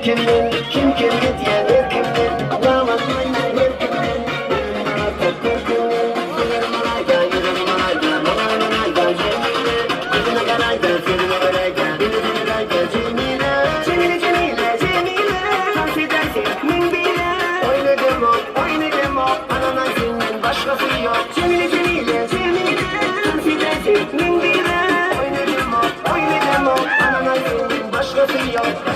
kimden, kim kem edýän erkimden, Ýamanlaýan her kimden, Ýüzünden artyk görkümden. Senerim alaýda, ýüregim alaýda, Maňa ynanaýda, Jemile. Gözüne garaýda, sözüne göräýdä, Beni diňläýdä, Jemile. Jemile, Jemile, Jemile, Tans edersen meň bile. Oýun edemok, oýun edemok, Ynanaý senden başgasy ýok. Jemile, Jemile, Jemile, Tans edersen meň bile. Oýun edemok, oýun edemok, Ynanaý senden başgasy ýok.